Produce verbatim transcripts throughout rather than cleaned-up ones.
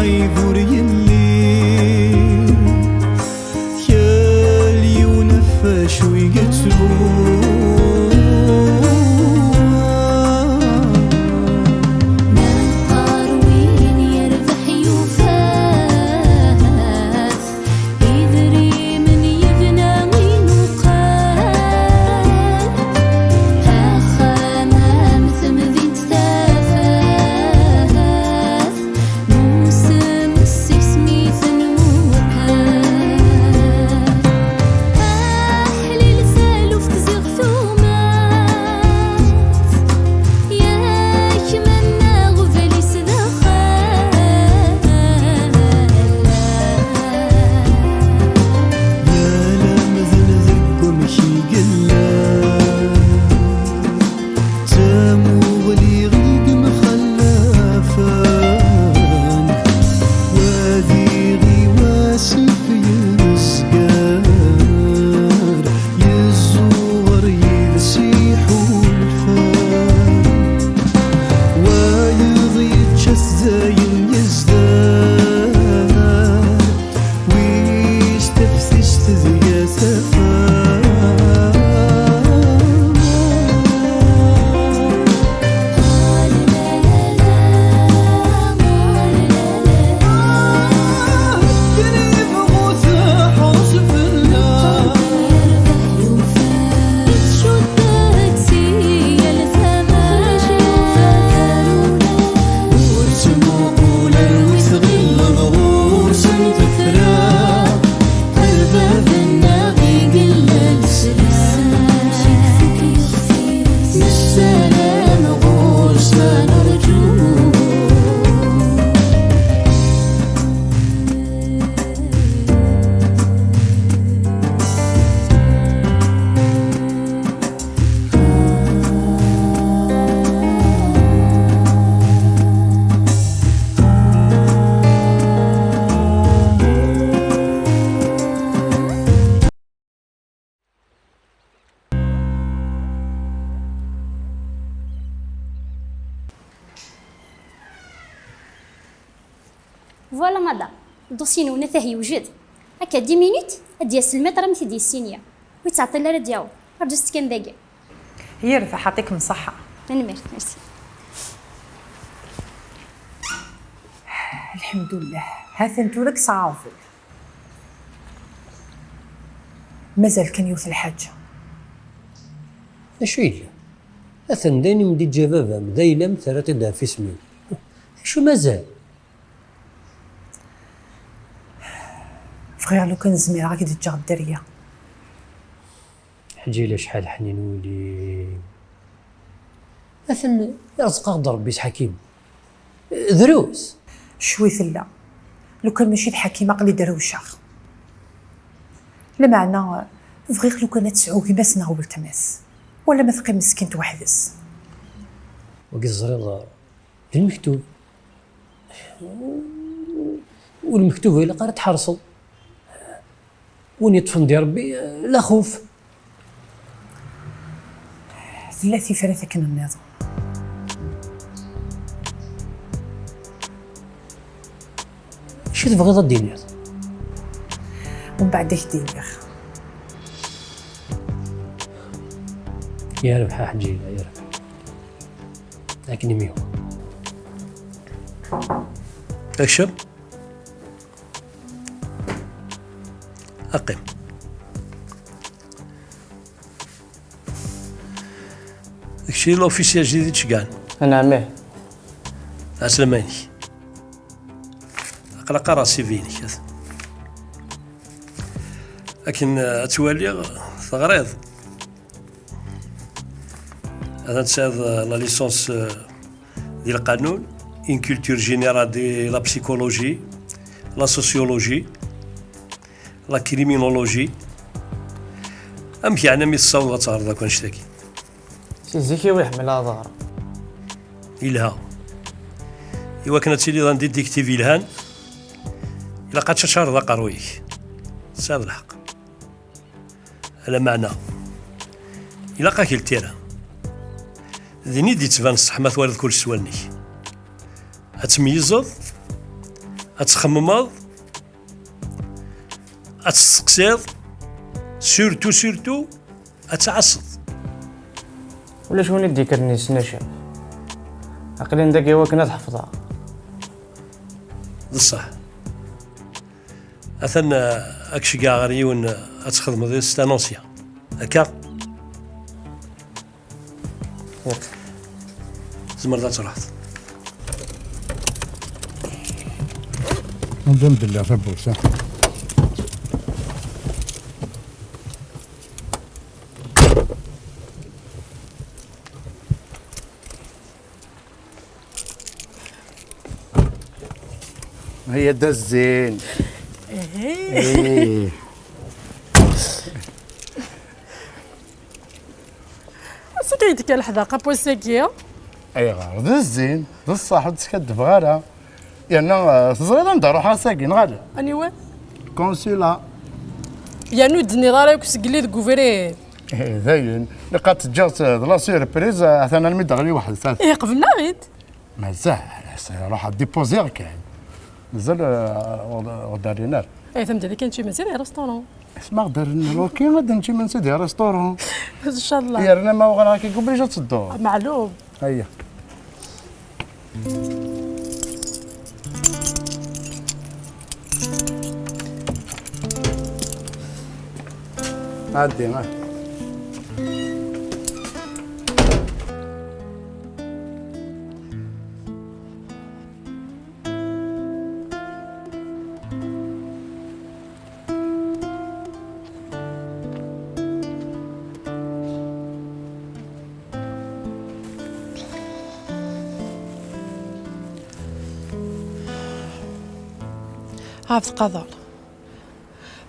Ɣib ur yelli, kal yiwen ɣef wacu i yettru. Neqqar win yerbeḥ yufa-t, idrimen yebna imuqal, axxam am temdint tafat. Nusem seg-s mi tenmuqel. Aḥlil taluft ziɣ tumat, yak mennaɣ ublis d axxam. Yal amdan deg wamek i yella. Tamuɣli i yemxallafen, wadiɣ i wasif yezger, yezzuɣer yid-s iḥulfan. Wayeḍ yečča-t dayen yezder, wis teftist deg-s tafat. Voilà madame, dossier-nwen atan yewjed. Akka dix minutes ad d-yas lmaître ad am-t-id-yessini. Ur yettɛeṭṭil ara ad d-yaweḍ. Rǧu-t kan dagi. Yerbeḥ, yɛṭikem ṣṣeḥḥa. Tanemmirt, merci. Lḥemdullah, ha-t-an tura deg ṣṣɛabel. Mazal kan yiwet lḥaǧa. D acu yellan? Atan d ayen i m-d-iǧǧa baba-m, d ayla-m, terriḍ-t-id ɣef isem-iw. D acu mazal? Bɣiɣ lukan zmireɣ ad k-d-ǧǧeɣ dderya. Ḥǧil, acḥal ḥnin wul-im. Atan irẓeq-aɣ-d Ṛebbi s Ḥakim. Drus. Cwi tella. Lukan mačči d Ḥakim, aql-i drewceɣ. Lameɛna, bɣiɣ lukan ad tesɛu gma-s neɣ weltma-s. Wala ma teqqim meskint weḥd-s. Wagi teẓriḍ, d lmektub. U lmektub ilaq ara tḥerseḍ. Win yeṭṭfen di Ṛebbi, la xuf. Tella tifrat akken nniḍen. Acu tebɣiḍ ad d-tiniḍ? Umbeɛd ad k-d-iniɣ. Yerbeḥ a Ḥǧila, yerbeḥ. Akken i m-yehwa. Akcem. Aqim. D kečč i d l'officier ajdid i d-ceggɛen? Anɛam, ih. Ɛeslama-inek. Aql-aɣ qqareɣ C V-inek. Akken, eh, ad twaliḍ, teɣriḍ. Atan tesɛiḍ, eh, la licence, eh, di lqanun, une culture générale de la psychologie, la sociologie, la criminologie. Amek yeɛni mi tessawḍeḍ ad teɣreḍ akk annect-agi? Si zik-iw i ḥemmleɣ ad ɣreɣ. Yelha. Iwakken ad tiliḍ un détective yelhan, ilaq ad teččaṛeḍ aqerruy-ik. Tesɛiḍ lḥeqq. Lameɛna, ilaq-ak ltira. Din i d-yettban ṣṣeḥ ma twaliḍ kullec s wallen-ik. Ad tmeyyzeḍ, Ad txemmemeḍ, ad testeqsiḍ, surtout, surtout, ad tɛasseḍ. Ulac win i d-yekkren yesnacaf. Aql-in dagi wakken ad ḥefḍeɣ. D ṣṣeḥ. Atan, uh, ad k-ceggɛeɣ ɣer yiwen, uh, ad txedmeḍ yis-s annonciat. Akka? Tzemreḍ ad truḥeḍ. Anda mdel tawwurt-a? Aya d zzin. Ih. Ansi akka i d-tekka leḥdaqa n wass-agi? Ayɣer? D zzin, d ṣṣeḥ, ur d-skaddbeɣ ara. Yerna, eh, teẓriḍ anda ruḥeɣ ass-agi, neɣ ala? Aniwa? Consulat. Yerna ur d-tenniḍ ara akk seg yelli deg ubrid. Eh, dayen, ilaq ad teǧǧeḍ d la surprise, atan almi d-ɣli weḥd-s. Ih, qebleɣ-id. Mazal, ruḥ ad dipuziɣ kan. Mazal, eh, ur d-rrin ara. Eh, tamedda kan čči mazal i restaurant. Isma ɣ-d-rrin lwaki ad nečč imensi di restaurant. Ncallah. Yerna ma uɣaleɣ akka, obligé ad tedduḍ. Meɛlum. Aya. Ɛeddi, ah. Ɛebd Qader.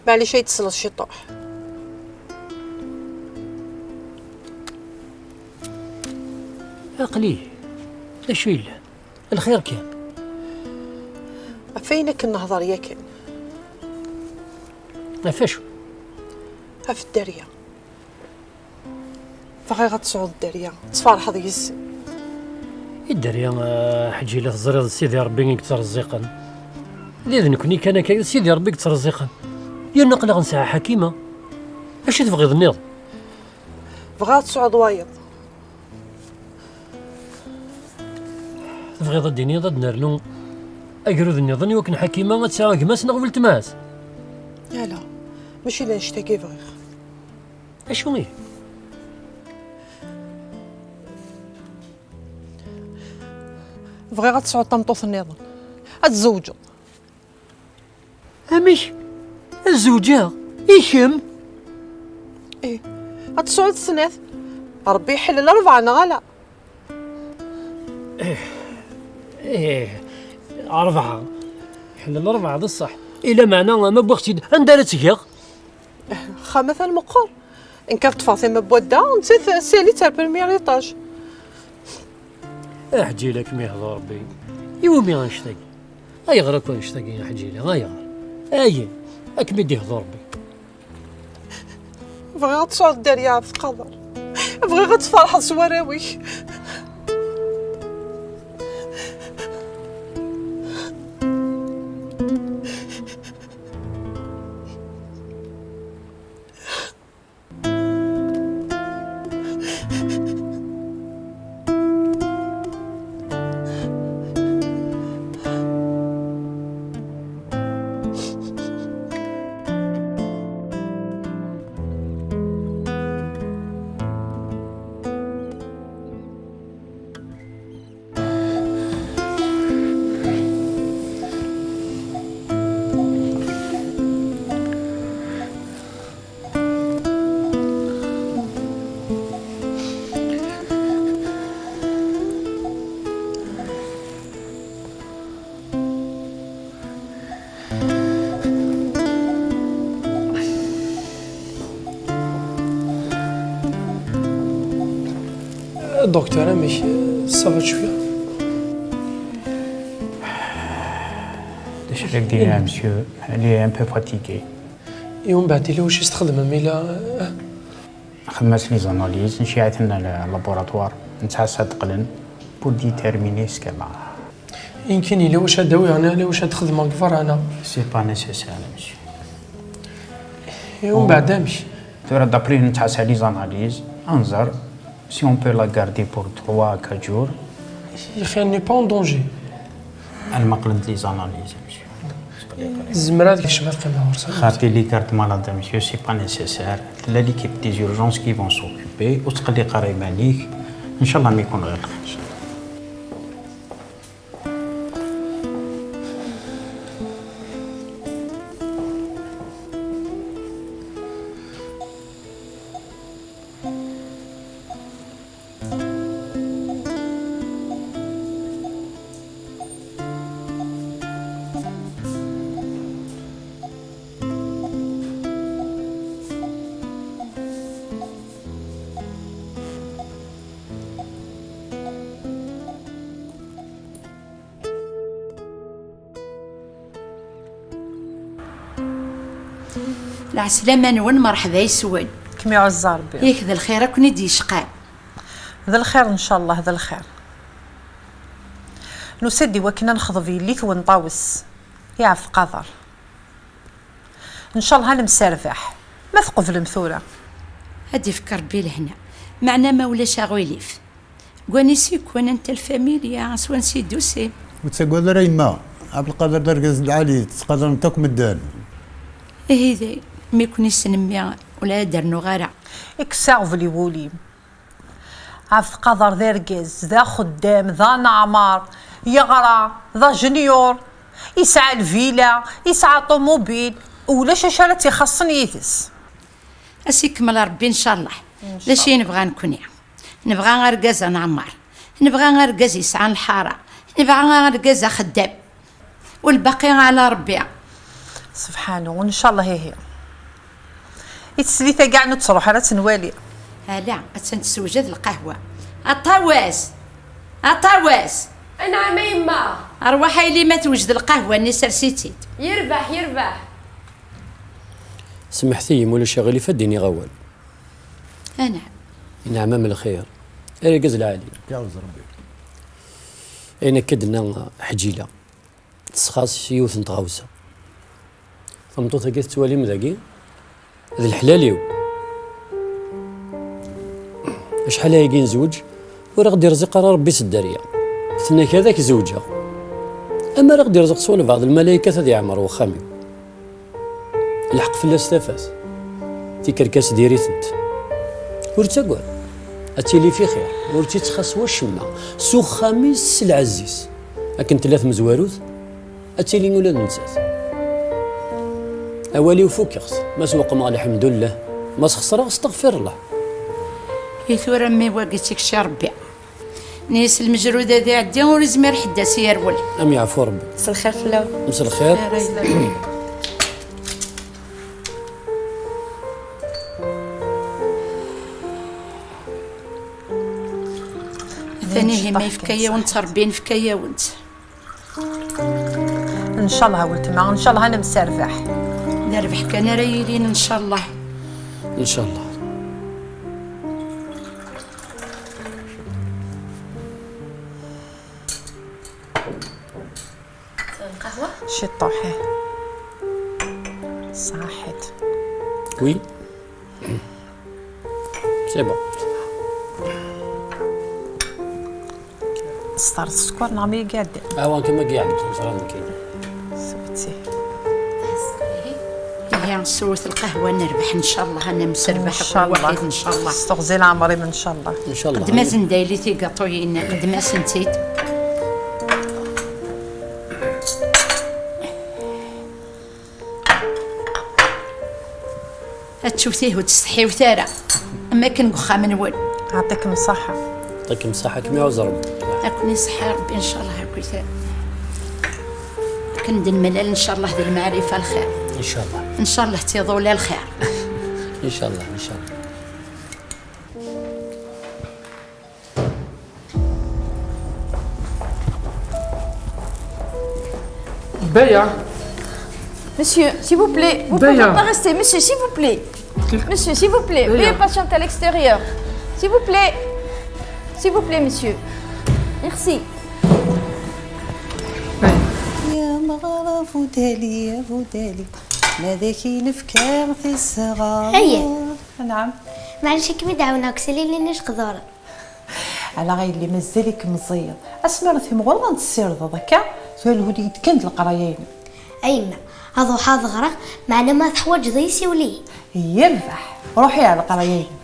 Maɛlic ay tesleḍ ciṭuḥ. Aql-i. D acu yellan? Lxir kan. Ɣef wayen akken nehḍer yakan. Ɣef acu? Ɣef dderya. Bɣiɣ ad tesɛuḍ dderya, ad tferḥeḍ yis-sen. I dderya, a Ḥaǧi, la teẓriḍ d Sidi Ṛebbi i yettreẓẓiqen. D, d nekkni kan akka, d Sidi Ṛebbi i yettreẓẓiqen. Yerna aql-aɣ nesɛa Ḥakima. Acu tebɣiḍ nniḍen? Bɣiɣ ad tesɛuḍ wayeḍ. Tebɣiḍ ad d-tiniḍ ad d-nernu agrud nniḍen i wakken Ḥakima ad tesɛu gma-s neɣ weltma-s? Ala, mačči d annect-agi i bɣiɣ. Acu ihi? Bɣiɣ ad tesɛuḍ tameṭṭut nniḍen. Ad tzewǧeḍ. Amek? Ad zewǧeɣ? I kemm? Ih, ad tesɛuḍ snat. Ṛebbi iḥellel ṛebɛa, neɣ ala? Ih, ih, ṛebɛa. Iḥellel ṛebɛa, d ṣṣeḥ. I lameɛna, ma wwiɣ-tt-id, anda ara tt-geɣ? Xamat meqqer. Nekk ad ṭṭfeɣ tama n wadda, nettat sali-tt ar premier étage. Aḥǧil, ad kem-ihdu Ṛebbi. Iwumi annect-agi? Ayɣer akk annect-agi, a Ḥǧili? Ayɣer? Ayen, ad kem-id-ihdu Ṛebbi. Bɣiɣ ad tesɛuḍ dderya ɣef Qader. Bɣiɣ ad tferḥeḍ s warraw-ik. Docteur, amek? Ça va cwiya? D acu i ak-d-yenna monsieur? Elle est un peu fatiguée. I umbeɛd, ila wacu i s-txedmem, ila? Xedmen-as les analyses, nceɛ-iten laboratoire, nttɛassa ad d-qqlen pour déterminer ce qu'elle a. Yemkin yella wacu ad d-awiɣ, neɣ yella wacu ad xedmeɣ deg berra, neɣ? C'est pas nécessaire, monsieur. Et umbeɛd amek? Tura, d'après netta, c'est les analyses, ad nẓer si on peut la garder pour trois à quatre jours. Yaxi, elle n'est pas en danger. Ad nmuqel les analyses, monsieur. Tzemreḍ ad kecmeḍ ad qqimeḍ ɣur-s. Xaṭi, les cartes malades, monsieur, c'est pas nécessaire. Tella l'équipe des urgences qui vont s'occuper. Ur ttqelliq ara iman-ik. Inchallah, mi kun ɣer lxir. Lɛeslama-nwen, merḥba yes-wen. Kem iɛuzz Rebbi. Yak d lxir akk i d-yecqan. D lxir, ncallah, d lxir. Nusa-d i wakken ad nexḍeb yelli-twen Ṭawes, i Ɛebd Qader. Ncallah ad nemserbeḥ, ma tqeblem tura. Ad d-ifk Rebbi lehna, meɛna ma ulac aɣilif. Deg wanisi-ken, anta lfamilya s wansi i d-tusim? Ur ttagad ara yemma, Ɛebdelqader d argaz lɛali, ttqadaren-t akk medden. Ihi dayen, mi ken-issen mmi, ula ad d-rnuɣ ara. Ikkes aɣbel i wul-im. Ɛebdelqader d argaz, d axeddam, d aneɛmar, yeɣra, d ajenyur, yesɛa lvila, yesɛa ṭumubil, ulac acu ara tt-ixaṣṣen yid-s. Ad s-ikemmel Rebbi, ncallah. D acu i nebɣa nekni? Nebɣa argaz aneɛmar, nebɣa argaz yesɛan lḥara, nebɣa argaz axeddam. U lbaqi ɛla Rebbi. Sebḥanu, ncallah ihi. I teslit-agi ɛni ur tettruḥ ara ad tt-nwali? Ala, attan tessewjad lqahwa. A Ṭawes! A Ṭawes! Anɛam a yemma! Rwaḥ a yelli ma tewjed lqahwa-nni, sers-itt-id. Yerbeḥ, yerbeḥ. Semḥet-iyi, ma ulac aɣilif ad d-iniɣ awal. Anɛam. Inɛam am lxir. Argaz lɛali. Yeɛwez Rebbi. Ayen akka d-tenna Ḥǧila, tesxaṣ yiwet n tɣawsa. Tameṭṭut-agi tettwalim dagi, d leḥlal-iw. Acḥal ayagi nezweǧ, ur aɣ-d-irziq ara Rebbi s dderya. Tenna-k ad ak-zewǧeɣ. Ama ara aɣ-d-irziq s walbeɛḍ lmalaykat ad yeɛmer wexxam-iw. Lḥeqq fell-as tafat. Tikerkas diri-tent. Ur ttagad. Ad tili fi xir. Ur tt-ittxaṣ wacemma. S uxxam-is, s lɛezz-is. Akken tella tmezwarut, ad tili ula d nettat. Awal-iw fukeɣ-t. Ma sweqmeɣ, lḥemdullah. Ma sxesreɣ, astaɣfirullah. I tura mmi wagi tikci Rebbi. Nni-as lmejrud ad iɛeddi, ur izmir ḥedd ad s-yerwel. Am yeɛfu Rebbi. Mselxir fell-awen. Mselxir. Atan ihi ma yefka-yawen-tt Rebbi, nefka-yawen-tt. Ncallah a weltma, ncallah ad nemserbeḥ. D rrbeḥ kan ara yilin, ncallah. Ncallah. Lqahwa? Ciṭuḥ, ih. Ṣaḥit. Oui. C'est bon. Tesṭerḍ sskeṛ neɣ ma iqeɛɛed? Awa, kama iqeɛɛed, ẓran nekkini. Sebti. Ihi, swet lqahwa, nerbeḥ, ncallah, ad nemserbeḥ akk lwaḥid, ncallah. S teɣzi n leɛmer-im, ncallah. Ncallah. Qeddem-asen-d a yelli tigaṭuyin, qeddem-asen-tt-id. Ad teččewt ihi ur testeḥḥiwet ara, am akken deg uxxam-nwen. Ɛṭikem ṣṣeḥḥa. Yɛṭikem ṣṣeḥḥa, kem iɛuzz Rebbi. Ad ken-iṣeḥḥi Rebbi, ncallah, akkit akken d-nemlal, ncallah, d lmeɛrifa lxir. Ncallah. Ncallah, d tiḍula lxir. Ncallah, ncallah. Baya. Monsieur, s'il vous plaît, vous pouvez pas rester. Monsieur, s'il vous plaît. Monsieur, s'il vous plaît, veuillez patienter à l'extérieur. S'il vous plaît. S'il vous plaît, monsieur. Merci. Amɣar a Budali, a Budali, ma d ak-in-fkiɣ tisɣar. Aya. Anɛam. Maɛlic, ad kem-id-ɛawneɣ deg usalay-nni n ijeqduren. Ala a yelli, mazal-ik meẓẓiyeḍ. Asmi ara timɣureḍ ad tessirdeḍ akka, tura lhu-d-iyi-d kan d leqraya-inem. A yemma, ad ruḥeɣ ad ɣreɣ, meɛna ma teḥwaǧeḍ-iyi siwel-iyi. Yerbeḥ, ruḥ-iyi ar leqraya-inem.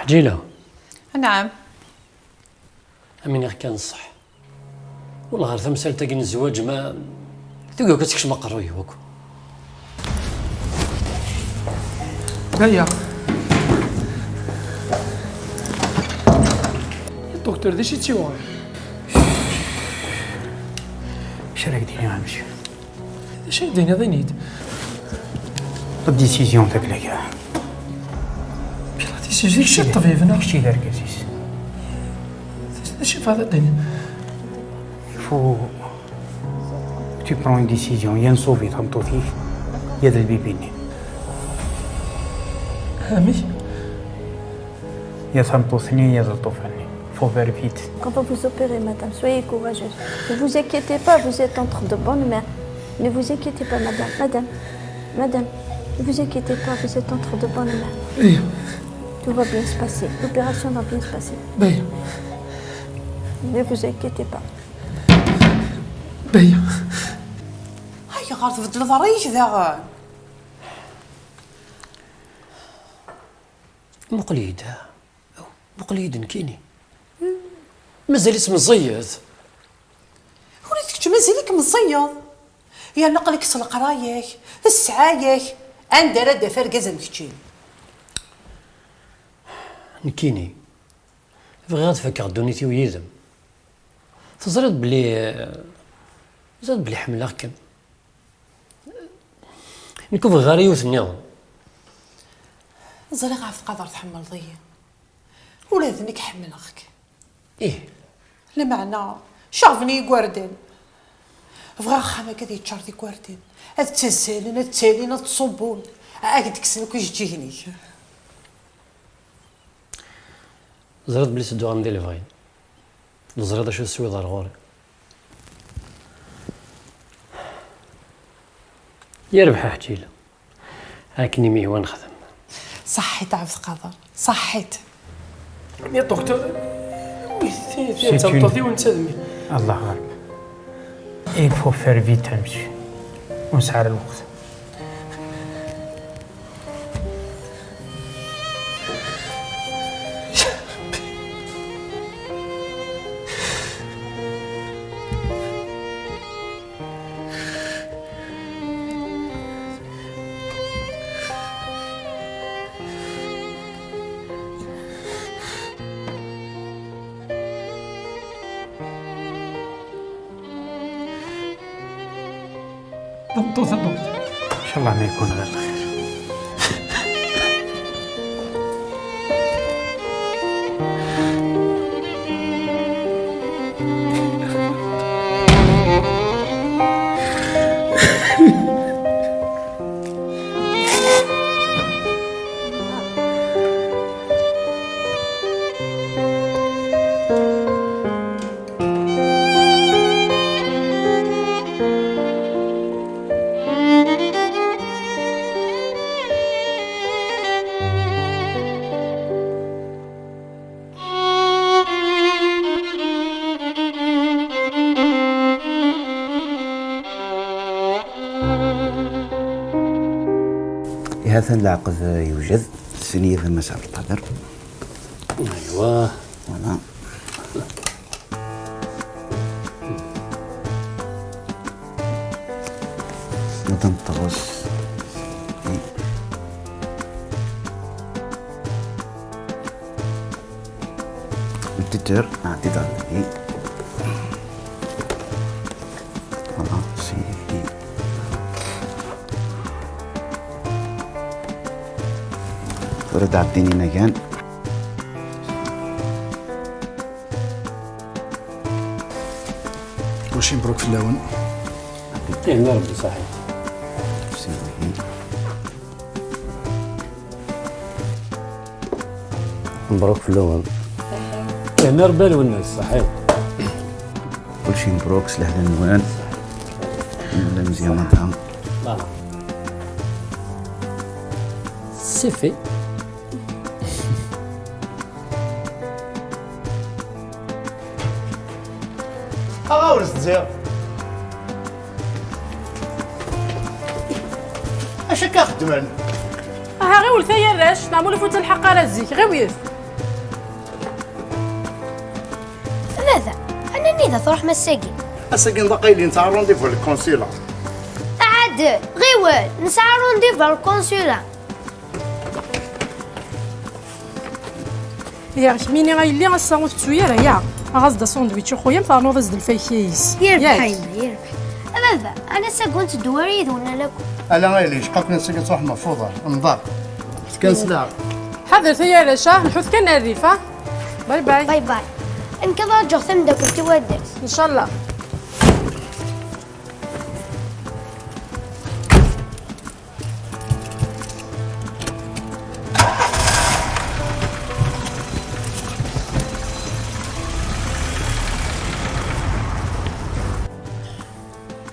Ḥǧila. Anɛam. Am iniɣ kan ṣṣeḥ. Wala ɣer tamsalt-agi n zzwaǧ ma tugi akk ad tekcem aqerruy-iw akk. Daya. Dduktur, d acu i tt-yuɣen? Acu ara k-d-iniɣ a monsieur? D acu ay d-tiniḍ, ini-d? La décision takla kra. La décision, kečč d ṭṭbib, neɣ? Kečč d argaz-is. D acu i tebɣiḍ ad d-tiniḍ? Il faut que tu prends une décision, ya nsauver tameṭṭut-ik, ya d lbibi-nni. Amek? Ya tameṭṭut-nni, ya d lṭufan-nni. Faut faire vite. On va vous opérer, madame. Soyez courageuse. Ne vous inquiétez pas, vous êtes entre de bonnes mains. Ne vous inquiétez pas, madame. Madame, madame, ne vous inquiétez pas, vous êtes entre de bonnes mains. Tout va bien se passer. L'opération va bien se passer. Ne vous inquiétez pas. Ayɣer tbeddleḍ ṛṛay-ik daɣen? Muqel-iyi-d. Muqel-iyi-d nekkini. Mazal-itt meẓẓiyet. Ula d kečč mazal-ik meẓẓiyeḍ. Yerna aql-ik s leqraya-k, s ssɛaya-k, anda ara d-taf argaz am keččini? Nekkini, bɣiɣ ad fakeɣ ddunit-iw yid-m. Teẓriḍ belli, teẓriḍ belli ḥemmleɣ-kem. Nekk ur bɣiɣ ara yiwet nniḍen. Ẓriɣ ɣef Qader tḥemmleḍ-iyi. Ula d nekk ḥemmleɣ-k. Ih. Lameɛna, ceɣben-iyi igerdan. Bɣiɣ axxam akka ad yeččar d igerdan. Ad ttazzalen, ad ttalin, ad ttṣubbun. Ad k-d-kksen akk ijeǧǧigen-ik. Teẓriḍ belli tedduɣ-am di lebɣi. Teẓriḍ acu teswiḍ ar ɣur-i. Yerbeḥ a Ḥǧila. Akken imi i wa nexdem. Ṣaḥḥit a Ɛebd Qader, ṣaḥḥit. Ya ṭuktur, wi ti, ti d tameṭṭut-iw netta d mmi. Allah ɣaleb. Il faut faire vite, a monsieur. Ur nesɛi ara lweqt. Tameṭṭut, tameṭṭut. Ncallah ma yekun ɣer lxir. Ihi atan leɛqed yewjed, sseniyet a Mass Abdelkader. Aywa. Voilà. Madame Tawes. Le tuteur, ah, t'es dans la vie. Ur d-ɛeddin inagan. Kulci mebruk fell-awen. Ihna Rebbi, ṣaḥit. Mebruk fell-awen. Ihna Rebbi a Lwennas, ṣaḥit. Kulci mebruk s lehna-nwen. Llan mezyanen. Voilà. Sifi. Aɣa ur s-tziɣ. Acu akka xeddmen? Aha, ɣiwlet ay arrac, neɣ ma ur ifut lḥeqq ara zik, ɣiwlet. Baba, anani da truḥem ass-agi? Ass-agi nḍaq ayli, nesɛa rendez-vous le consulat. Ɛad, ɣiwel, nesɛa rendez-vous le consulat. Ya kemmini a yelli, ass-a ur tettu ara, ya. Aɣ-as-d asandwič i xuya-m, ternuḍ-as-d lfakya-is. Yerbeḥ a yemma, yerbeḥ. A baba, ana sagun teddu ara yid-wen alakul. Ala a yelli, icqa-ken ass-agi ad truḥem ɣef uḍar, nḍaq. Fkan sla. Ḥadret ay arrac, ah, lḥut kan ar rrif, ah. Bye bye. Bye bye. Nekk ad ṛǧuɣ tameddakelt-iw ad d-tas. Ncallah.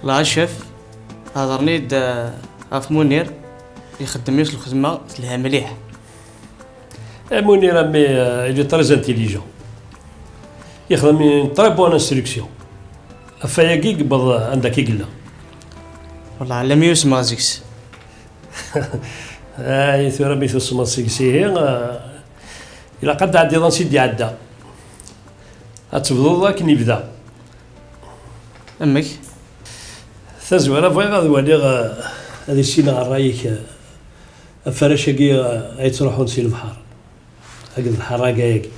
Lɛacaf, hedren-iyi-d, eh, ɣef Munir, ixeddem yiwet lxedma telha mliḥ. Eh, Munir, ami, eh, il est très intelligent. Yexdem une très bonne instruction. Ɣef wayagi i yewweḍ anda akka i yella. Wellah, alami usmeɣ seg-s. Ay, tura mi tusmeḍ seg-s ihi, eh, ilaq ad d-tɛeddiḍ ansi d-iɛedda. Ad tebduḍ akken yebda. Amek? Tazwara bɣiɣ ad waliɣ, eh, ad issineɣ ṛṛay-ik, eh, ɣef warrac-agi, eh, ay yettruḥun si lebḥer. Akked lḥerraga-agi.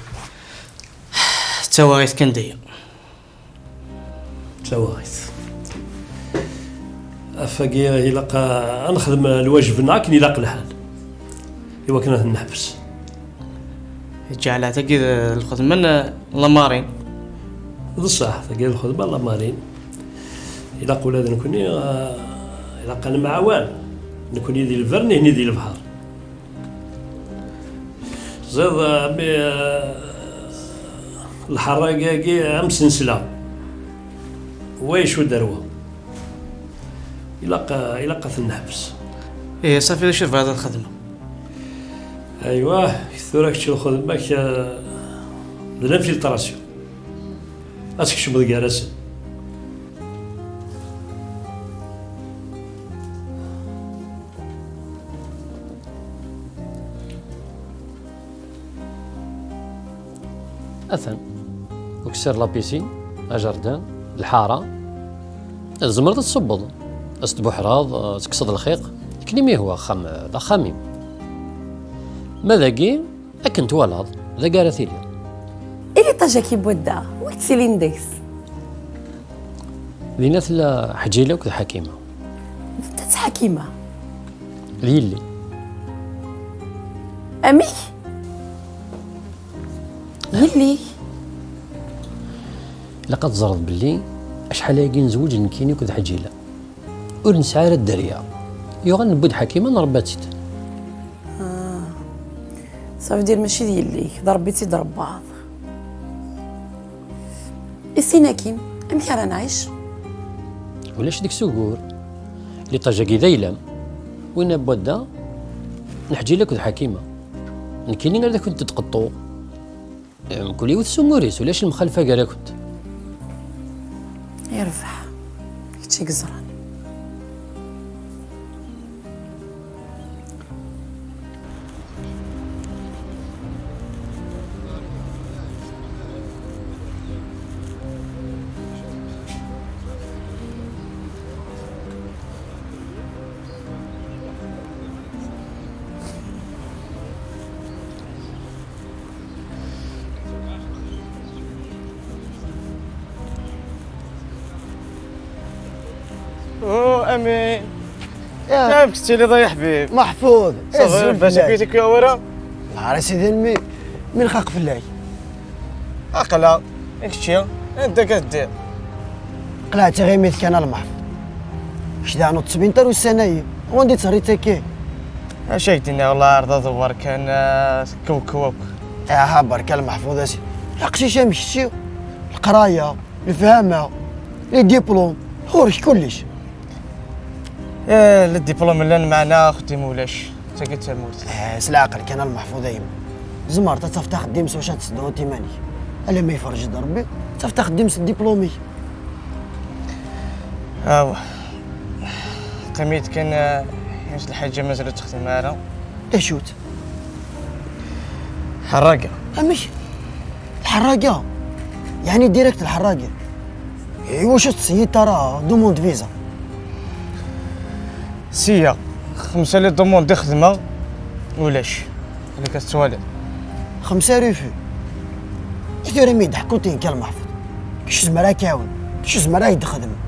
D tawaɣit kan daya. D tawaɣit. Ɣef wagi ilaq, eh, ad nexdem lwajeb-nneɣ akken ilaq lḥal. I wakken ad ten-neḥbes. Ǧeɛleɣ tagi d lxedma n la marine. D ṣṣeḥ, tagi d lxedma n la marine. Ilaq ula d nekni, eh, ilaq ad nemɛawan. Nekni di lberr, nihni di lebḥer. Ziḍ, eh, mi, eh, lḥerraga-agi am sensla. Wa icudd ar wa. Ilaq, ilaq ad ten-neḥbes. Ih, ṣafi, d acu tebɣiḍ ad xedmeɣ? Aywa, tura kečč lxedma-k, eh, d l'infiltration. Ad tkecmeḍ gar-asen. Atan. Uksir, la piscine, ajardin, lḥara. Tzemreḍ ad tṣubbeḍ, ad s-tbuḥreḍ, ad tekkseḍ lxiq. Akken i m-yehwa, axxam d axxam-im. Ma dagi, akken twalaḍ, dagi ara tiliḍ. I l'étage-agi n wadda, wi yettilin deg-s? Dinna tella Ḥǧila akked Ḥakima. D ta-tt Ḥakima? D yelli. Amek? Yelli-k? Ilaq ad teẓreḍ belli acḥal ayagi nezweǧ nekkini akked Ḥǧila. Ur nesɛi ara dderya. Yuɣal newwi-d Ḥakima, nṛebba-tt-id. Ah. Ça veut dire mačči d yelli-k, d Ṛebbi i tt-id-tṛebbaḍ. I sin-agi, amek ara nɛic? Ulac deg-s ugur. L'étage-agi d ayla-m. Winna n wadda, n Ḥǧila akked Ḥakima. Nekkini ad akent-d-qeṭṭuɣ. Mkul yiwet s umur-is, ulac lemxalfa gar-akent. Yerbeḥ. Kečč i yeẓran. Oh, Amin. يا كيف تسيلي ضايع حبيب؟ محفوظ. صافي، باش كيتك يا ورا؟ Ar a sidi, mi, mi nxaq fell-ak. Aql-aɣ, i kečči, anda akka teddiḍ? Qleɛ tiɣimit kan a Lmeḥfud. Kečč daɣen ur tettbint ara ussan-ayi, wanda i terriḍ akka? Acu ak-d-nniɣ, la ɛerḍ aḍewwer kan, ah, tekkewkew akk. Aha, berka a Lmeḥfud a sidi. Aqcic am kečči, leqraya, lefhama, les diplômes, ɣur-k kullec. Eh, les diplômes llan, meɛna axeddim ulac. D tagi d tamurt. Eh, s leɛqel kan a Lmeḥfud a yemma. Tzemreḍ ad tafeḍ axeddim s wacu ad tessedhuḍ iman-ik. Alamma yefreǧ-d Rebbi, ad tafeḍ axeddim s diplôme-ik. Awah. Qqim-iyi-d kan, eh, yiwet lḥaǧa mazal ur texdim ara. D acu-tt? Ḥerraga. Amek? Lḥerraga? Yeɛni direct lḥerraga? Iwacu ur tettṣeyyideḍ ara demande visa? Sya, xemsa les demandes i xedmeɣ, ulac. Nekk ad tettwaliḍ. Xemsa refus. I tura mi d-ḥkuḍ-iyi-d a Lmeḥfud? Kečč zemreɣ ad k-ɛawneɣ, kečč zemreɣ ad k-d-xedmeɣ.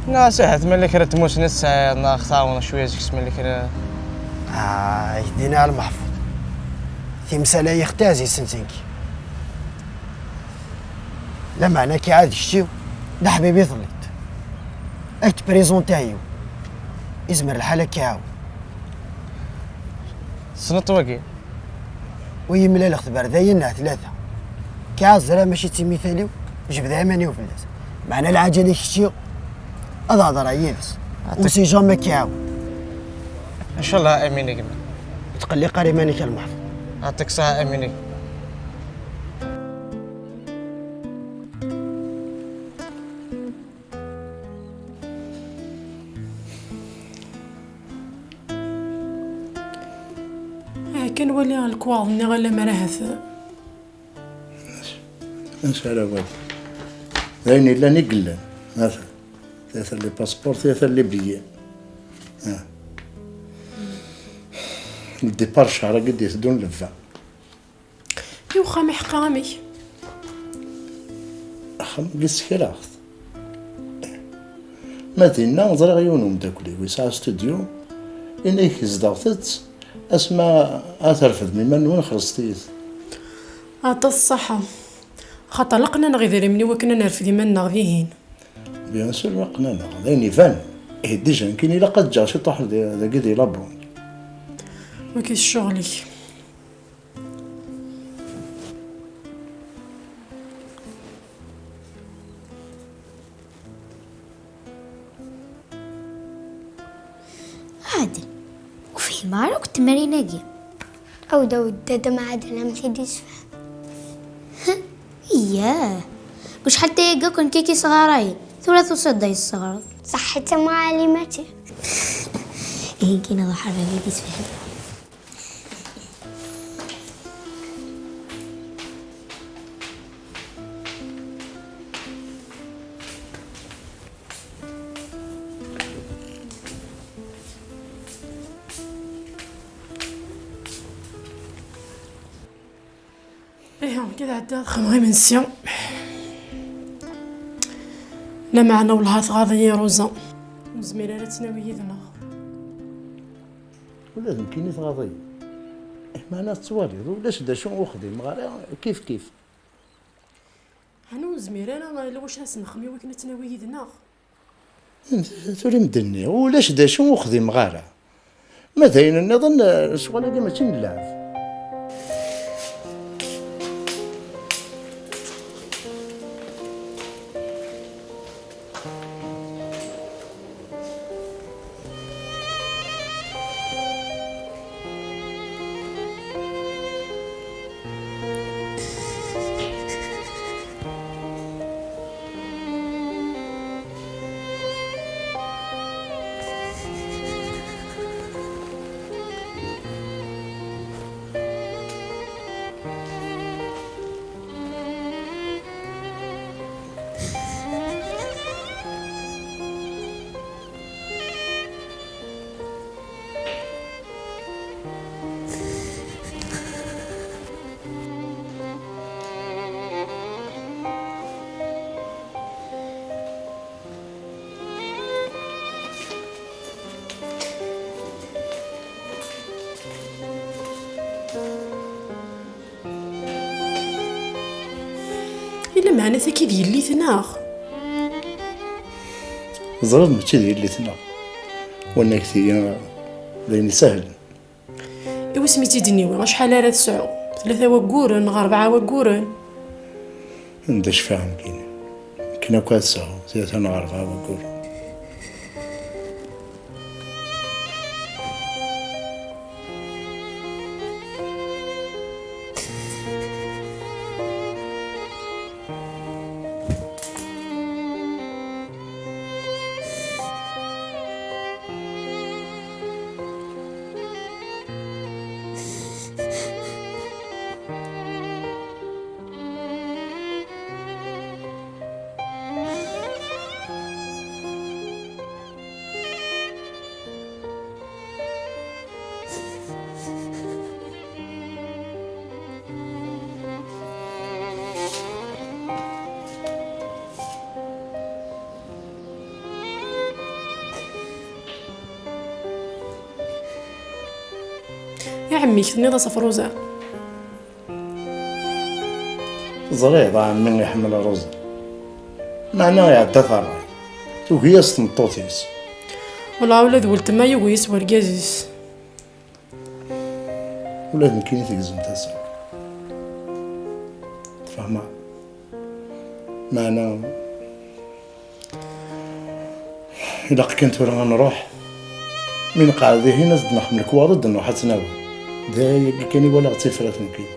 Neɣ ahat ma yella kra n tmussni tesɛiḍ, neɣ ad k-tɛawneɣ cwiya seg-s ma yella kra. Ah, ak-d-iniɣ a Lmeḥfud. Timsal-a ixtazi-sent nekk. Lameɛna ad k-iɛawed kečči, d aḥbib i telliḍ. Ad k-d-prezuntiɣ yiwen. Izmer lḥal ad k-iɛawen. Tessneḍ-t wagi? Wi yemlaleɣ-t berdayen neɣ tlata. K-, ẓriɣ mačči d timital-iw, jebdeɣ iman-iw fell-as. Meɛna lɛaǧal i kečči, ad hedreɣ yid-s. Atik- On sait jamais ad k-iɛawen. Ncallah, amin a gma. Ur tqelliq ara iman-ik a Lmeḥfud. Yeɛṭik ṣṣeḥḥa, amin a gma. Ah, kan wali lekwaɣeḍ-nni, lemmer ahat. Acu ara wali? D ayen yellan i yellan. Ata, ata les passeports, ata les billets. Ah. Le départ ccher-agi d-iteddun lebda. I uxxam iḥeqqa amek? Axxam-agi ssekreɣ-t. Ma dinna ẓriɣ yiwen umeddakel-iw yesɛa studio, ini-ak zedɣet-tt, asma ad trefdem iman-nwen xellṣet-iyi-t. Aṭas ṣṣeḥḥa. Xaṭer la qqen-aneɣ idrimen i wakken ad nerfed iman-nneɣ dihin. Bien sûr la qqen-aneɣ, d ayen ibanen. Ihi déjà nekkini ilaq ad ǧǧeɣ ciṭuḥ di, dagi di la banque. Wagi d ccɣel-ik. Ɛadel, ur fhimeɣ ara akk temrin-agi. Awd, awd, dada Mɛadel, am t-id-yessefhem. Iyah, acḥal tayagi akk nekk i k-isɣarayen, tura tusiḍ-d ad yi-tesseɣreḍ. Ṣaḥḥit a Mɛalima-ti. Ihi kan ad ḥerreɣ ad yi-d-isefhem. Ihi, nekk ad ɛeddiɣ ad xedmeɣ imensi. Lameɛna wellah tɣaḍ-iyi Roza. Ur nezmir ara ad tt-nawi yid-neɣ. Ula d nekkini tɣaḍ-iyi. Eh, meɛna tettwaliḍ, ulac d acu ur xdimeɣ ara, kif kif. Ɛni ur nezmir ara, ala wacu ara s-nexdem i wakken ad tt-nawi yid-neɣ? Tura i m-d-nniɣ, ulac d acu ur xdimeɣ ara. Ma d ayen nniḍen, ccɣel-agi mačči n lɛeb. Meɛna tagi d yelli-tneɣ. Teẓriḍ mačči d yelli-tneɣ. Wanag tigi d ayen isehlen. I wasmi i tt-id-niwi, acḥal ara tesɛu? Tlata wagguren, neɣ rebɛa wagguren? Anda cfiɣ nekkini. Akken akk ad tesɛu tlata neɣ rebɛa wagguren. I ɛemmi-k tenniḍ-as ɣef Ṛuza? Teẓriḍ, a ɛemmi iḥemmel Ṛuza. Meɛna iɛedda-t ṛṛay. Tugi-yas tmeṭṭut-is. Wellah ula d weltma yugi-yas wergaz-is. Ula d nekkini tegzem tasa. Tfehmeḍ? Meɛna ilaq kan tura ad nruḥ. Mi nqeɛɛed dihin, ad d-nexdem lekwaɣeḍ, ad d-nruḥ ad tt-nawi. D ayagi kan i walaɣ d tifrat nekkini.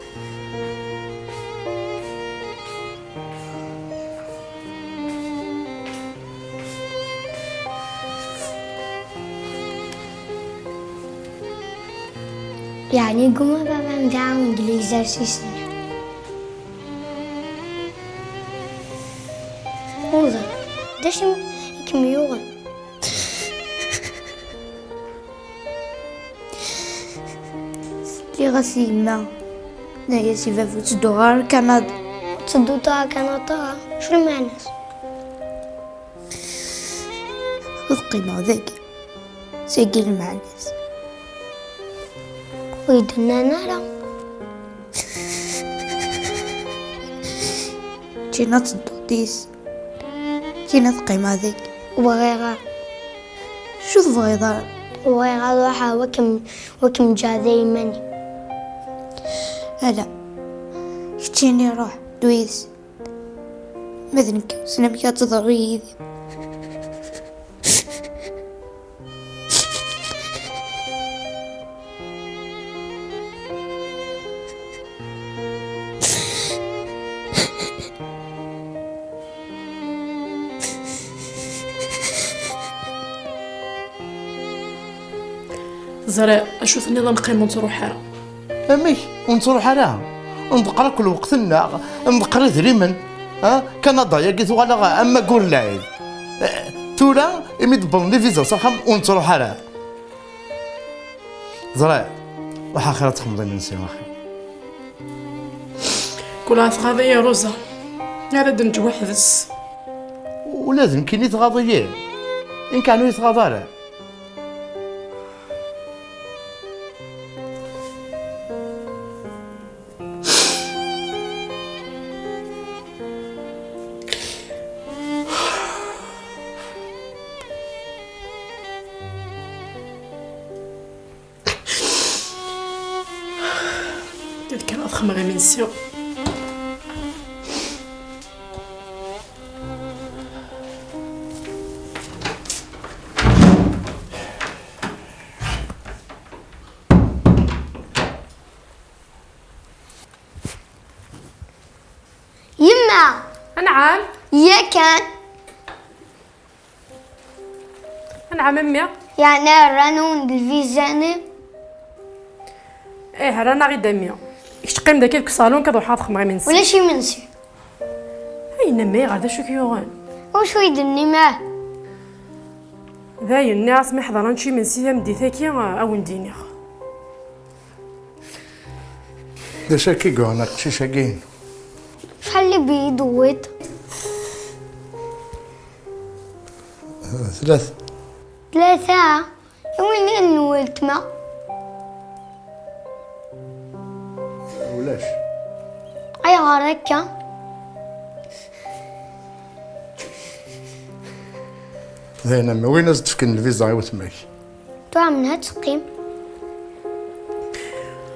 Yeɛni yegguma baba ad nɛawen deg l'exercice-nni. Ur ẓriɣ. D acu i kem-yuɣen? Sliɣ-as i yemma, tenna-yas i baba ur ttedduɣ ara ar Kanada. Ur ttedduḍ ara ar Kanada? Acu lmeɛna-s? Ad qqimeɣ dagi. Tagi lmeɛna-s. Ur yi-d-nnan ara. Kina tedduḍ yis. Kina teqqimeḍ deg. Ur bɣiɣ ara. Acu tebɣiḍ ara? Ur bɣiɣ ad ruḥeɣ, wa kem, wa kem ǧǧeɣ da iman-im. Ala. Keččini ruḥ, ddu yis. Ma d nekk, wissen amek ad teḍru yid-i. Ẓriɣ acu tenniḍ, ad neqqim ur nettruḥ ara. Amek? Ur nettruḥ ara? Nḍeqqer akk lweqt-nneɣ, nḍeqqer idrimen. Ha? Kanada-yagi tuɣal-aɣ am waggur lɛid. Eh, tura, imi d-wwḍen liviza s axxam, ur nettruḥ ara. Ẓriɣ. Ruḥ axir ad txedmeḍ imensi, axir. Kul tɣaḍ-iyi Ṛuza. Ara d-neǧǧ weḥd-s. Ula d nekkini tɣaḍ-iyi. Inkan ur yi-tɣaḍ ara. Ad kkreɣ ad xedmeɣ imensi. Yemma! Anɛam! Yakan! Anɛam a mmi! Yeɛni rran-awen-d lviza-nni? Ih, rran-aɣ-id a mmi. Kečč qqim dagi deg usalun, ad ruḥeɣ ad xedmeɣ imensi. Ulac imensi. Ay, yenna mmi, ɣer d acu k-yuɣen? Ur s-wi-d-tennim ara. Dayen, nniɣ-as ma ḥḍer ad nečč imensi tameddit-agi, a wen-d-iniɣ. D acu akka i yuɣen aqcic-agi? Acḥal n lebyi i d-tewwiḍ? Tlata. Tlata? I winna n weltma? Ulac. Ayɣer akka? Dayen, am win ad s-d-fken lviza i wetma-k. Tura menha ad teqqim?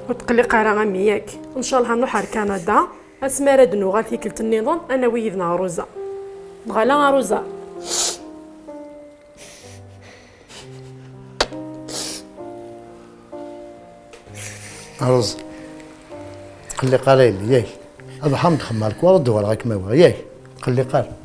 Ur tqelliq ara a mmi, yak. Ncallah nruḥ ar Kanada. Asmi ara d-nuɣal tikkelt nniḍen, ad nawi yid-neɣ Ṛuza. Neɣ ala a Ṛuza? Ṛuza, tqelliq ara yelli, yak. Ad ḥam d-xemmer lekwaɣ ad d-uɣaleɣ ad kem-awiɣ, yak. Tqelliq ara.